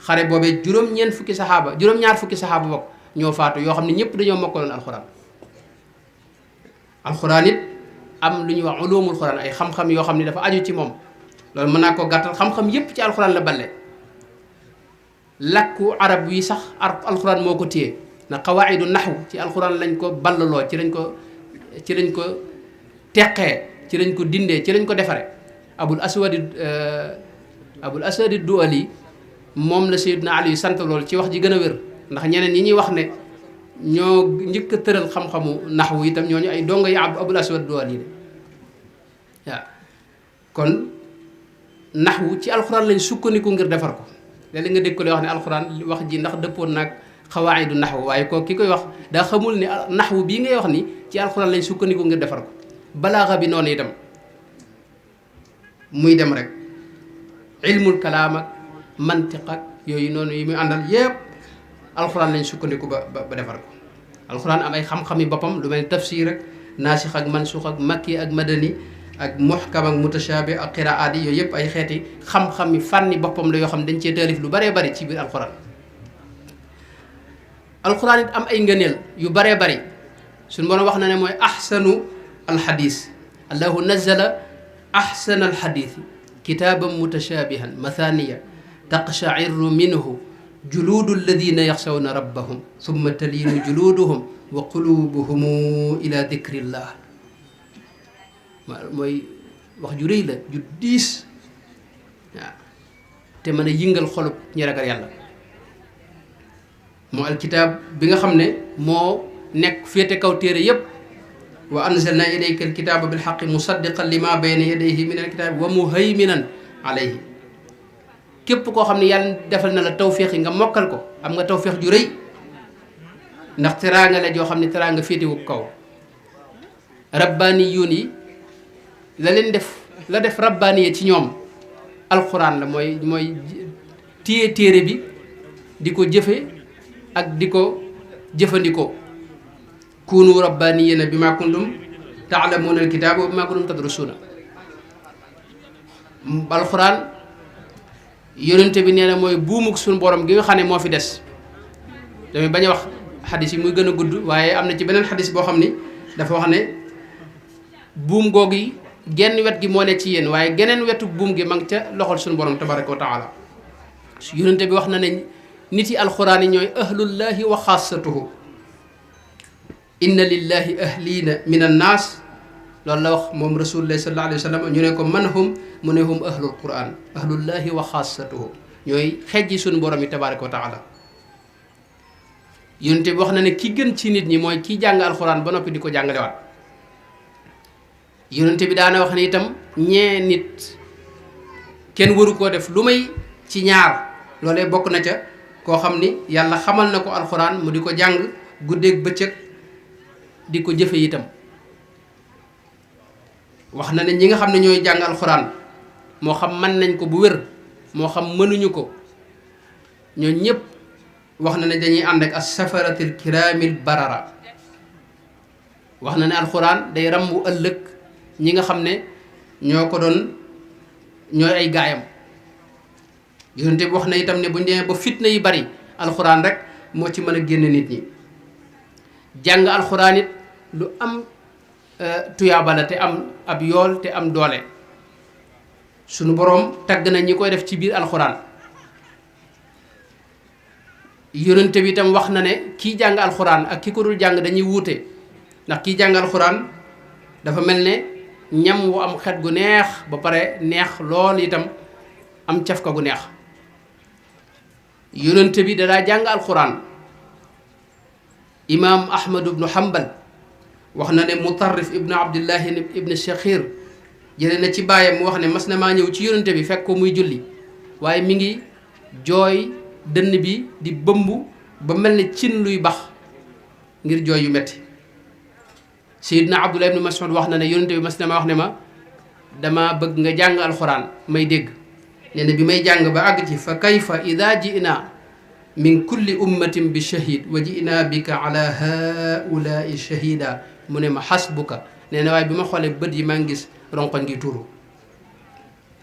A: xare boobee juróom-ñaar fukki saxaaba bokk ñoo faatu yoo xam ne ñëpp dañoo mokkaloon alquran it am lu ñuy wax ulumul quran ay xam-xam yoo xam ne dafa aju ci moom loolu mën naa ko gàttal xam-xam yépp ci alxuraan la balle làkku arab yi sax alxuraan moo ko téye na qawaidu naxwu ci alxuraan lañ ko ballaloo ci lañ ko teqee ci lañ ko dindee ci lañ ko defare abul aswadi duali moom la Seydina Ali sant loolu ci wax ji gën a wér ndax ñeneen ñi ñuy wax ne ñoo njëkk a tëral xam-xamu naxwu itam ñooñu ay dongo yi abul aswad duali de waaw kon naxwu ci alxuraan lañ sukkandiku ngir defar ko léeg-léeg nga dégg ko lay wax ne alxuraan wax ji ndax dëppoon naag xawaayidu naxwu waaye ko ki koy wax daa xamul ne naxwu bii ngay wax ni ci alxuraan lañ sukkandiku ngir defar ko balaaxa bi noonu itam muy dem rek ilmul kalaam ak mantiq ak yooyu noonu yi muy àndal yépp alxuraan lañ sukkandiku ba defar ko alxuraan am ay xam-xami boppam lu mel ni tafsir ak naasix ak mansux ak makki ak madani ak muhkam ak mutashaabi ak qiraat yi yooyu yëpp ay xeeti xam-xam yi fànni boppam la yoo xam dañ cee taalif lu baree bari ci biir alxuraan alxuraan it am ay ngëneel yu baree bari suñu borom wax na ne mooy ahsanu alxadis allahu nazala ahsana alxadisi kitaaban mutashaabihan mathaniya taqshairu minhu juluudu alladina yaxshawna rabbahum summa taliinu juluuduhum wa qulubuhum ila dikrillah mooy wax ju rëy la ju diis waaw te mën a yëngal xolub ñi ragal yàlla moo alkitaab bi nga xam ne moo nekk féete kaw téere yépp wa anzalna ilayka alkitaaba bilxaqi musaddiqan lima bayna yadayhi min alkitaabi wa muhayminan alayhi képp koo xam ne yàlla defal na la tawféex yi nga mokkal ko am nga tawféex ju rëy ndax teraanga la joo xam ne teraanga féetewu kaw rabbaani yuun yi la def rabbaani yi ci ñoom alxuraan la mooy téye téere bi di ko jëfe ak di ko jëfandikoo kunu rabbaaniyina bi ma kuntum taalamuuna alkitaaba wa bi ma kuntum tadrusuuna alxuraan yonente bi nee na mooy buumuk suñu borom gi nga xam ne moo fi des damay bañ a wax xadis yi muy gën a gudd waaye am na ci beneen xadis boo xam ni dafa wax ne buum googu yi genn wet gi moo ne ci yéen waaye geneen wetu buum gi ma ngi ca loxol suñu borom tabaraka wa taala yonente bi wax na ne nit yi alxuraan yi ñooy ahlullahi wa xaasatuhu inna lillahi ahliina min annaas loolu la wax moom rasulullah sallallahu alayhi wa sallam ñu ne ko man hum mu ne hum ahlul quran ahlullahi wa xaasatuhu ñooy xejji suñu borom yi tabaraka wa taala yonente bi wax na ne ki gën ci nit ñi mooy ki jàng alxuraan ba noppi di ko jàngalewaat yonente bi daana wax ne itam ñee nit kenn waru koo def lu may ci ñaar loolee bokk na ca koo xam ni yàlla xamal na ko alxuraan mu di ko jàng guddeeg bëccëg di ko jëfe itam wax na ne ñi nga xam ne ñooy jàng alxuraan moo xam mën nañ ko bu wér moo xam mënuñu ko ñoo ñëpp wax na ne dañuy ànd ak as-safaratil kiraamil barara wax na ne alxuraan day rambu ëllëg ñi nga xam ne ñoo ko doon ñooy ay gaayam yonente bi wax na itam ne bu ñu demee ba fitna yi bari alxuraan rek moo ci mën a génne nit ñi jàng alxuraan it lu am tuyaaba la te am ab yool te am doole sunu boroom tagg na ñi koy def ci biir alxuraan yonente bi itam wax na ne kii jàng alxuraan ak ki ko dul jàng dañuy wuute ndax kii jàng alxuraan dafa mel ne ñam wu am xet gu neex ba pare neex lool itam am cafka gu neex yonente bi dadaa jàng alxuraan imaam ahmadu ibnu hambal wax na ne mutarrif ibnu abdillahi ibnu shakhir jële na ci baayam mu wax ne mas na maa ñëw ci yonente bi fekk ko muy julli waaye mi ngi jooy dënn bi di bëmb ba mel ne cin luy bax ngir jooy yu metti Seydina Abdullah ibnu Mas'ud wax na ne yonente bi mas na ma wax ne ma dama bëgg nga jàng alxuraan may dégg nee na bi may jàng ba àgg ci fa kayfa ida ji'na min kulli ummatin bi shahid wa ji'na bika ala haulaai shahida mu ne ma xasbuka nee na waaye bi ma xoolee bët yi maa ngi gis ronkoñ gi tuuru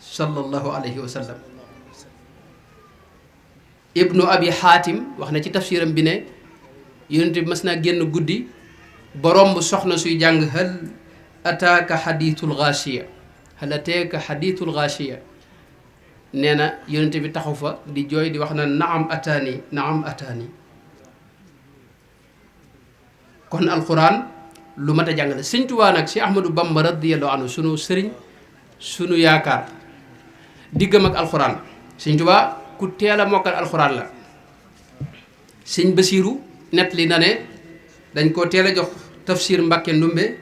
A: sallallahu alayhi wa sallam ibnu abi xaatim wax na ci tafsiram bi ne yonente bi mas naa génn guddi ba romb soxna suy jàng hal ataaka xadiitul gaashiya hal ataaka xadiitul gaashiya nee na yonente bi taxaw fa di jooy di wax na naam ataani kon alquran lu mat a jàngale sëñ Tuubaa nag si Ahmadou Bamba radiyallahu anhu sunu sëriñ sunu yaakaar diggam ak alquran sëñ Tuubaa ku teel a mokkal alquran la sëñ Basiiru net li na ne dañ ko teel a jox tafsir Mbàkke Ndumbe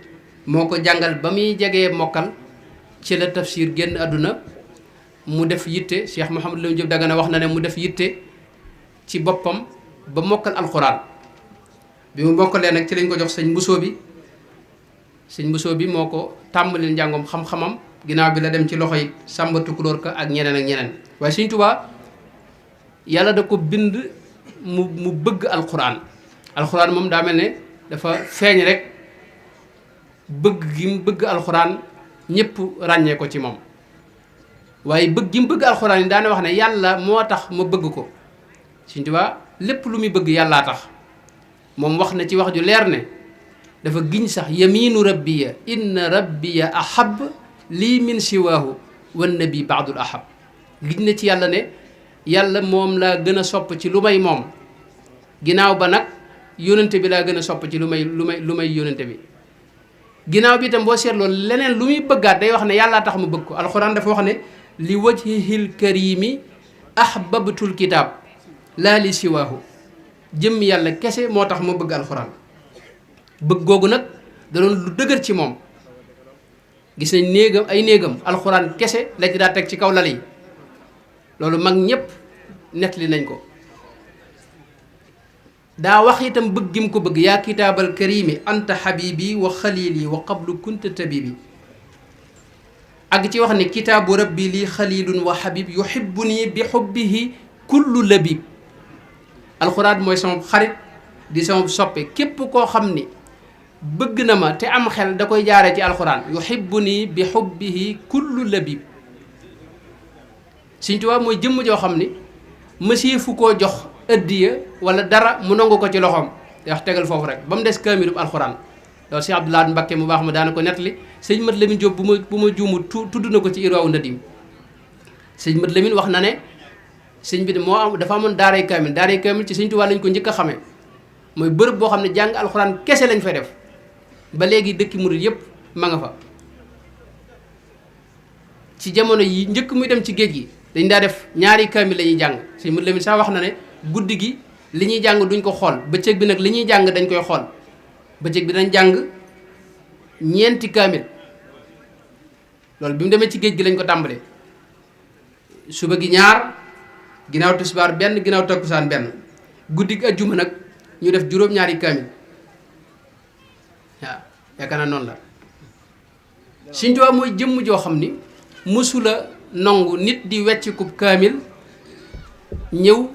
A: moo ko jàngal ba muy jegee mokkal ci la tafsir génn àdduna mu def yitte Cheikh Mouhamadou Lamine Diop Dagana wax na ne mu def yitte ci boppam ba mokkal alxuraan bi mu mokkalee nag ci lañ ko jox sëñ Mbusoo bi moo ko tàmbalil njàngoom xam-xamam ginnaaw bi la dem ci loxo yi Sàmba Tukulóor ka ak ñeneen ak ñeneen waaye Sëñ Tuubaa yàlla da ko bind mu bëgg alxuraan alxuraan moom daa mel ne dafa feeñ rek bëgg gi mu bëgg alxuraan ñëpp ràññee ko ci moom waaye bëgg gi mu bëgg alxuraan yi daana wax ne yàlla moo tax ma bëgg ko Sëñ Tuubaa lépp lu muy bëgg yàllaa tax moom wax na ci wax ju leer ne dafa giñ sax yamiinu rabbiya inna rabbiya ahab lii min siwaahu wan nabi baadul ahab giñ na ci yàlla ne yàlla moom laa gën a sopp ci lu may moom ginnaaw ba nag yónnante bi laa gën a sopp ci lu may yónnante bi ginnaaw bi itam boo seetloo leneen lu muy bëggaat day wax ne yàllaa tax mu bëgg ko alxuraan dafa wax ne li wajhihil karimi ahbabtul kitaab laa li siwaahu jëmm yàlla kese moo tax mu bëgg alxuraan bëgg googu nag da doon lu dëgër ci moom gis nañ néegam alxuraan kese la ci daa teg ci kaw lal yi loolu mag ñépp nettali nañ ko daa wax itam bëgg gi mu ko bëgg yaa kitaabal karimi anta habibi wa xalili wa qablu kunta tabibi ak ci wax ne kitaabu rabbi lii xalilun wa habib yuhibbuni bi hubbihi kullu labib alxuraan mooy sama xarit di sama soppe képp koo xam ni bëgg na ma te am xel da koy jaare ci alxuraan yuhibbuni bi hubbihi kullu labib Sëñ Tuubaa mooy jëmm joo xam ni mësee fu koo jox ëddiya wala dara mu nangu ko ci loxoom te wax tegal foofu rek ba mu des kaamilub alxuraan loolu Cheikh Abdou Lahad Mbacké mu baax ma daana ko nettali sëñ Mat Lamin Jóob bu ma juumu tudd na ko ci Irwaawu Nadim sëñ Mat Lamin wax na ne sëñ bi dafa amoon daaray kaamil ci Sëñ Tuubaa lañ ko njëkk a xamee mooy bërëb boo xam ne jàng alxuraan kese lañ fay def ba léegi dëkki murit yëpp ma nga fa ci jamono yi njëkk muy dem ci géej gi dañ daa def ñaari kaamil la ñuy jàng sëñ Mat Lamin sax wax na ne guddi gi li ñuy jàng duñ ko xool bëccëg bi nag li ñuy jàng dañ koy xool bëccëg bi dañ jàng ñeenti kaamil loolu bi mu demee ci géej gi lañ ko tàmbalee suba gi ñaar ginnaaw tisbaar benn ginnaaw takkusaan benn guddi gi ajjuma nag ñu def juróom-ñaari kaamil waaw yaakaar naa noonu la Sëñ Tuubaa mooy jëmm joo xam ni mësula nangu nit di wecc kub kaamil ñëw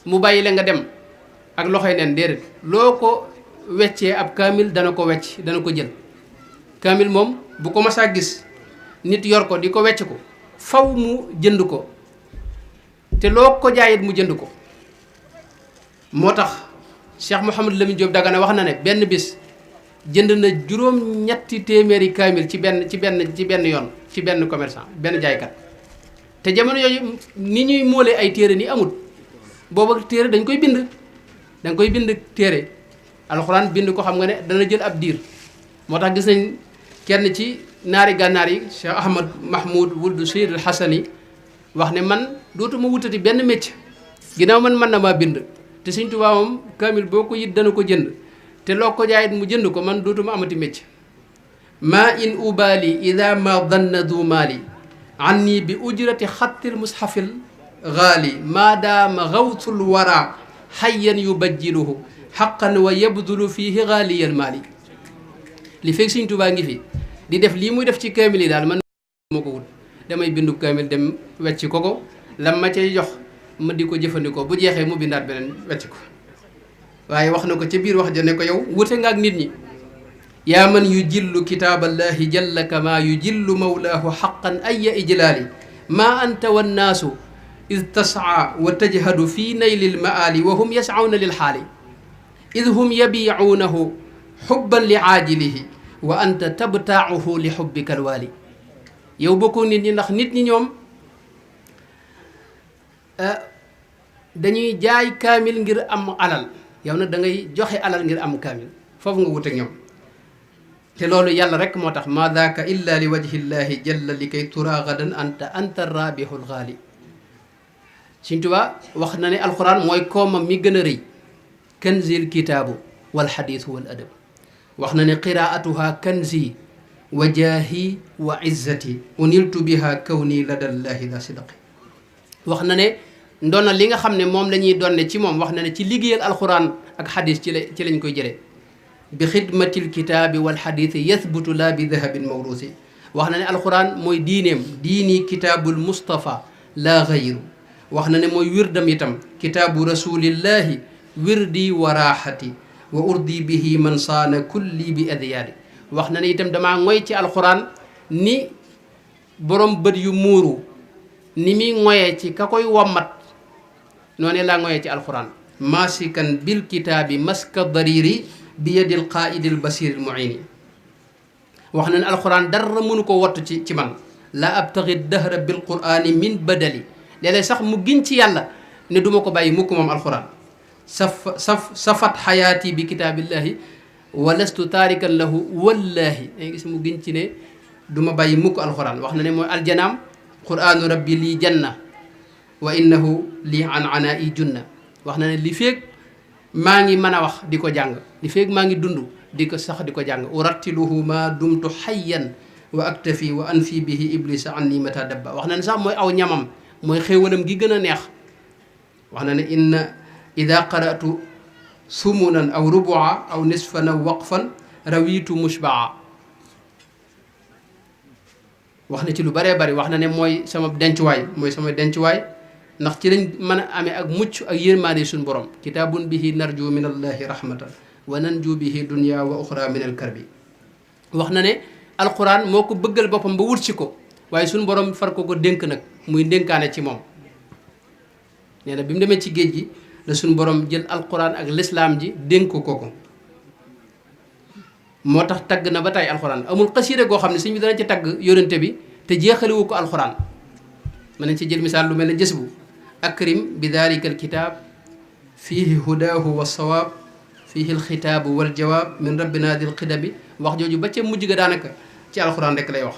A: mu bàyyi la nga dem ak loxoy neen déedéet loo ko weccee ab kaamil dana ko wecc dana ko jël kaamil moom bu ko masaa gis nit yor ko di ko wecc ko faw mu jënd ko te loo ko jaayit mu jënd ko moo tax Cheikh Mouhamadou Lamine Diop Dagana wax na ne benn bis jënd na juróom-ñetti téeméeri kaamil ci benn yoon ci benn commerçant benn jaaykat te jamono yooyu ni ñuy móolee ay téere ni amut booba téere dañ koy bind téere alxuraan bind ko xam nga ne dana jël ab diir moo tax gis nañ kenn ci naari gànnaar yi Cheikh Ahmad Mahmoud wuldu Seydul Hasani wax ne man dootuma wutati benn métier ginnaaw man mën na maa bind te Sëñ Tuubaa moom kaamil boo ko yit dana ko jënd te loo ko jaayit mu jënd ko man dootuma amati métier ma in ubali ida ma danna du maali anni bi ujrati xattil mushafil gaali maadaama gawtul wara xayyan yubajjiluhu xaqan wa yabdulu fiihi gaaliyal maali li fekk Sëñ Tuubaa ngi fi di def lii muy def ci kaamil yi daal man moo ko wut damay bindu kaamil dem wecc ko lam ma cay jox ma di ko jëfandikoo bu jeexee mu bindaat beneen wecc ko waaye wax na ko ca biir wax ja ne ko yow wute nga ak nit ñi yaa man yu jillu kitaaballahi jalla kama yu jillu mawlaahu xaqan aya ijlaali maa anta wannaasu id tasaa wa tajhadu fi naylil maali wa hum yasawna lil xaali id hum yabiicuunahu xubban li aajilihi wa anta tabtaacuhu li xubbika alwaali yow bokkoo nit ñi ndax nit ñi ñoom dañuy jaay kaamil ngir am alal yow nag da ngay joxe alal ngir am kaamil foofu nga wut ak ñoom te loolu yàlla rek moo tax ma daaka illa li wajhi llahi jalla li kay tura gadan anta rabihul gaali Sëñ Tuubaa wax na ne alxuraan mooy koomam mi gën a rëy kanzil kitaabu wal xadiis wal adab wax na ne qiraatuha kanzi wa jaahi wa izzati uniltu biha kawni ladallahi da sidqi wax na ne ndoona li nga xam ne moom la ñuy donne ci moom wax na ne ci liggéeyal alxuraan ak xadiis ci lañ koy jëlee bi xidmatil kitaabi wal xadiisi yathbutu la bi dahabin mawruusi wax na ne alxuraan mooy diineem diini kitaabul Mustafa la gayru wax na ne mooy wirdam itam kitaabu rasulillahi wirdi wa raaxati wa urdi bihi man saana kulli bi adyaadi wax na ne itam damaa ngoy ci alxuraan ni borom bët yu muuru ni muy ngoyee ci ka koy wommat noonu laa ngoyee ci alxuraan maasikan bil kitaabi maska dariri bi yadil qaidil basiril muini wax na ne alxuraan dara mënu ko wattu ci man la abtaxi dahra bil qurani min badali léeg-léeg sax mu giñ ci yàlla ne duma ko bàyyi mukk moom alxuraan safat xayaati bi kitaabillahi walastu taarikan lahu wallaahi dangay gis mu giñ ci ne duma bàyyi mukk alxuraan wax na ne mooy aljanaam quraanu rabbi lii janna wa innahu lii an ana i junna wax na ne li feeg maa ngi mën a wax di ko jàng li feeg maa ngi dund di ko sax di ko jàng urattiluhu ma dumtu xayyan wa aktafi wa anfi bihi iblisa anni mata dabba wax na ne sax mooy aw ñamam mooy xéewalam gi gën a neex wax na ne inna ida qaratu sumunan aw rubua aw nisfan aw waqfan rawitu mushbaa wax na ci lu bëree bëri wax na ne mooy sama dencuwaay ndax ci lañ mën a amee ak mucc ak yërmaande suñu borom kitaabun bihi narju min allahi rahmatan wa nanju bihi dunya wa uxra min al karbi wax na ne alquran moo ko bëggal boppam ba wut si ko waaye suñu borom far ko dénk nag muy dénkaane ci moom nee na bi mu demee ci géej gi la suñu borom jël alquran ak lislaam ji dénk ko moo tax tagg na ba tey alquran amul xasiida goo xam ne sëñ bi dana ci tagg yonente bi te jeexaliwu ko alquran mën nañ ci jël misaal lu mel ne jës bu akrim bi dalika alkitab fihi hudahu wa sawaab fihi alxitaabu wal jawaab min rabbina dil xidabi wax jooju ba ca mujj ga daanaka ci alxuraan rek lay wax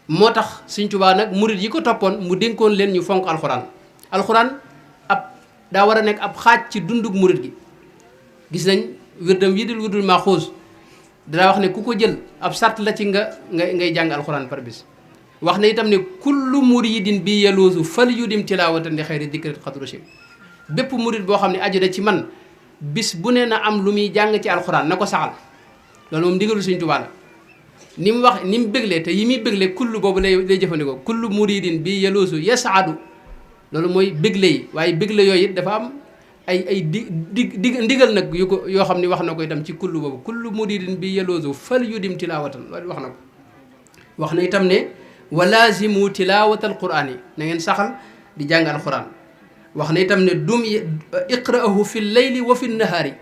A: moo tax Sëñ Tuubaa nag murit yi ko toppoon mu dénkoon leen ñu fonk alxuraan daa war a nekk ab xaaj ci dundug murit gi gis nañ wirdam yi dul wirdul maaxuus dana wax ne ku ko jël ab sart la ci ngay jàng alxuraan par bis wax na itam ne kullu muridin bi yaluusu fal yudim tilaawatan li xayri dikrat xadrusim bépp murid boo xam ne aju na ci man bis bu ne na am lu muy jàng ci alxuraan na ko saxal loolu moom ndigalu Sëñ Tuubaa la ni mu wax ni mu béglee te yi muy béglee kullu boobu lay jëfandikoo kullu muridin bi yaluusu yasaadu loolu mooy bégle yi waaye bégle yooyu it dafa am ay ndigal nag yu ko yoo xam ne wax na ko itam ci kullu boobu kullu muridin bi yaluusu fal yudim tilaawatan loolu wax na ko wax na itam ne wa laazimu tilaawatal quraan yi na ngeen saxal di jàng alquran wax na itam ne dum iqra'ahu fi layli wa fi nahaari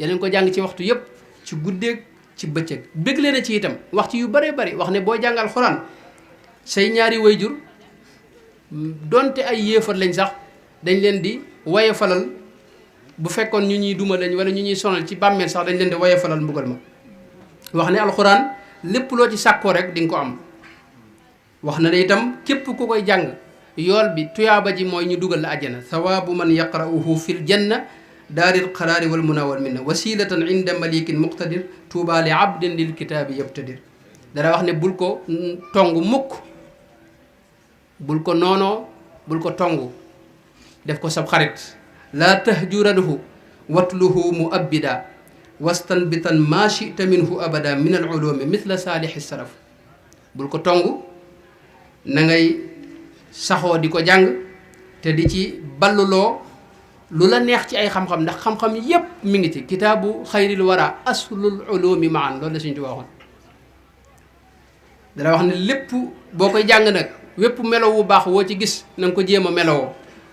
A: yeneen ko jàng ci waxtu yëpp ci guddeeg ci bëccëg bégle na ci itam wax ci yu bëree bëri wax ne boo jàng alquran say ñaari wayjur donte ay yéefar lañ sax dañ leen di waye falal bu fekkoon ñu ñuy duma lañ wala ñu ñuy sonal ci bàmmeel sax dañ leen di waye falal mbugal ma wax ne alquran lépp loo ci sàkkoo rek di nga ko am wax na ne itam képp ku koy jàng yool bi tuyaaba ji mooy ñu dugal la àjjana thawaabu man yaqra'uhu fil janna daaril qaraari wal muna wal minna wasilatan inda malikin muqtadir tuuba li abdin lil kitaabi yabtadir dana wax ne bul ko tong mukk bul ko noonoo bul ko tong def ko sab xarit laa tahjuranhu watluhu muabbida wastanbitan ma chita minhu abada min al ulumi mithla saalixi saraf bul ko tong na ngay saxoo di ko jàng te di ci balluloo lu la neex ci ay xam-xam ndax xam-xam yépp mi ngi ci kitaabu xayril wara aslul ulumi maan loolu la Sëñ Tuubaa waxoon dana wax ne lépp boo koy jàng nag wépp melo wu baax woo ci gis na nga ko jéem a melowoo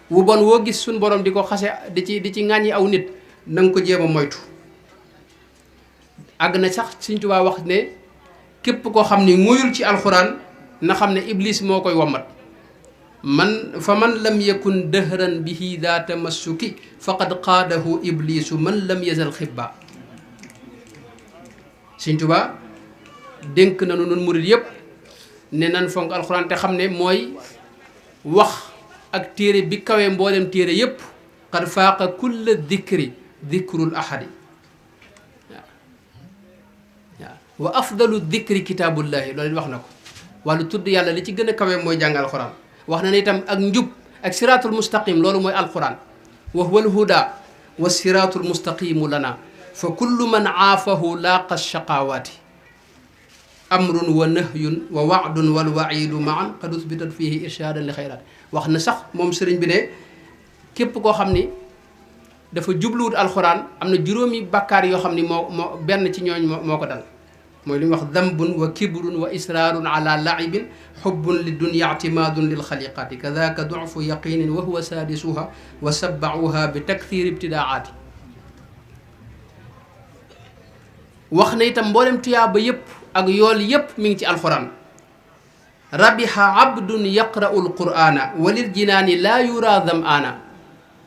A: wu bon woo gis suñ borom di ko xase di ci ŋàññi aw nit na nga ko jéem a moytu àgg na sax Sëñ Tuubaa wax ne képp koo xam ni moyul ci alxuraan na xam ne iblis moo koy wommat man lam yakun dëhran bihi daa tamassuki faqad qaadahu iblisu man lam yazal xibba Sëñ Tuubaa dénk na nun murit yépp ne nan fonk alxuraan te xam ne mooy wax ak téere bi kawee mboolem téere yépp qad faaqa kulla dikri dikrul ahadi waaw wa afdalu dikri kitaabullahi loolu wax na ko wàllu tudd yàlla li ci gën a kawee mooy jàng alxuraan wax na ne itam ak njub ak siraatul mustaqim loolu mooy alquran wa huwa alhuda wa siraatul mustaqimu lana fa kullu man aafahu laaqa shaqawaati amrun wa nahyun wa waadun wal waidu maan qad usbitat fihi irshaadan li xayraat wax na sax moom sëriñ bi ne képp koo xam ni dafa jubluwut alxuraan am na juróomi bàkkaar yoo xam ni moo benn ci ñooñ moo ko dal mooy li ñuy wax dambun wa kibrun wa israarun ala laibin xubbun li dunya ictimaadun lil xaliqaati kadaka dufu yaqinin wa huwa saadisuha wa sabbauha bi takthir ibtidaati wax na itam mboolem tuyaaba yépp ak yool yépp mi ngi ci alxuraan rabiha abdun yaqra'u alqur'ana walil jinaani laa yura zam'ana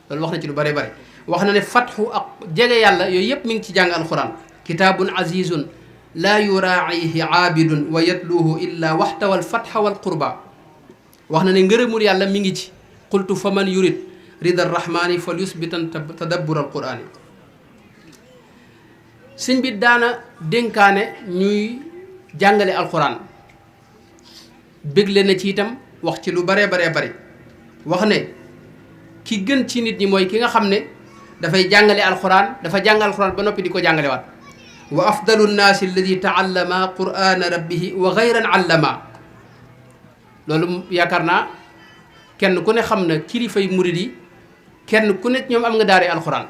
A: loolu wax na ci lu bare bare wax na ne fatxu ak jege yàlla yooyu yëpp mi ngi ci jàng alquran kitaabun azizun laa yuraa'ihi aabidun wa yatluuhu illa waxtawa alfatxa walqurba wax na ne ngërëmul yàlla mi ngi ci qultu fa man yurid rida arrahmani fal yusbitan tadabbur alqurani sëñ bi daana dénkaane ñuy jàngale alquran bégle na ci itam wax ci lu baree baree bari wax ne ki gën ci nit ñi mooy ki nga xam ne dafay jàngale alquran dafa jàng alquran ba noppi di ko jàngale waat wa afdalu nnaasi alladi taallama qurana rabbihi wa gayran allama loolu yaakaar naa kenn ku ne xam na kilifay murid yi kenn ku ne ñoom am nga daare alquran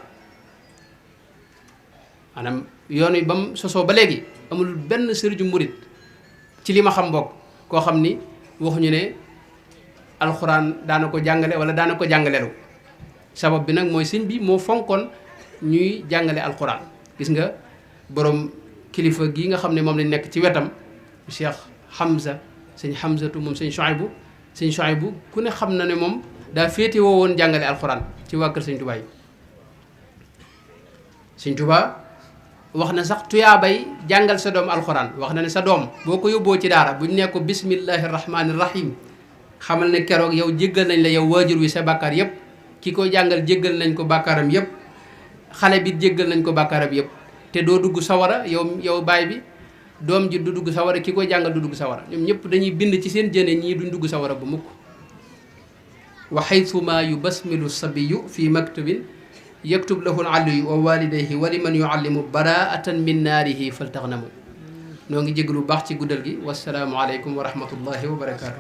A: maanaam yoon wi ba mu sosoo ba léegi amul benn sëriñu murid ci li ma xam bokk koo xam ni waxuñu ne alxuraan daana ko jàngale wala daana ko jàngalelu sabab bi nag mooy sëñ bi moo fonkoon ñuy jàngale alxuraan gis nga borom kilifa gi nga xam ne moom lañ nekk ci wetam Cheikh Hamza sëñ Hamzatu moom sëñ Chouaïbou ku ne xam na ne moom daa féete woo woon jàngale alxuraan ci waa kër sëñ Tuubaa yi sëñ Tuubaa wax na sax tuyaabay jàngal sa doom alxuraan wax na ne sa doom boo ko yóbboo ci daara bu ñu ne ko bismillahi rahmaani rahim xamal ne keroog yow jéggal nañ la yow waajur wi sa bàkkaar yëpp ki ko jàngal jéggal nañ ko bàkkaaram yëpp xale bi jéggal nañ ko bàkkaaram yëpp te doo dugg sawara yow baay bi doom ji du dugg sawara ki koy jàngal du dugg sawara ñoom ñëpp dañuy bind ci seen jëne ñii duñ dugg sawara ba mukk wa xaytuma yubasmilu sabiyu fi maktubin yaktub lahu aliyu wa walidayhi wa liman yuallimu baraatan min naarihi faltaxnamu noo ngi jéglu baax ci guddal gi wasalaamu aleykum wa rahmatullahi wa barakatuh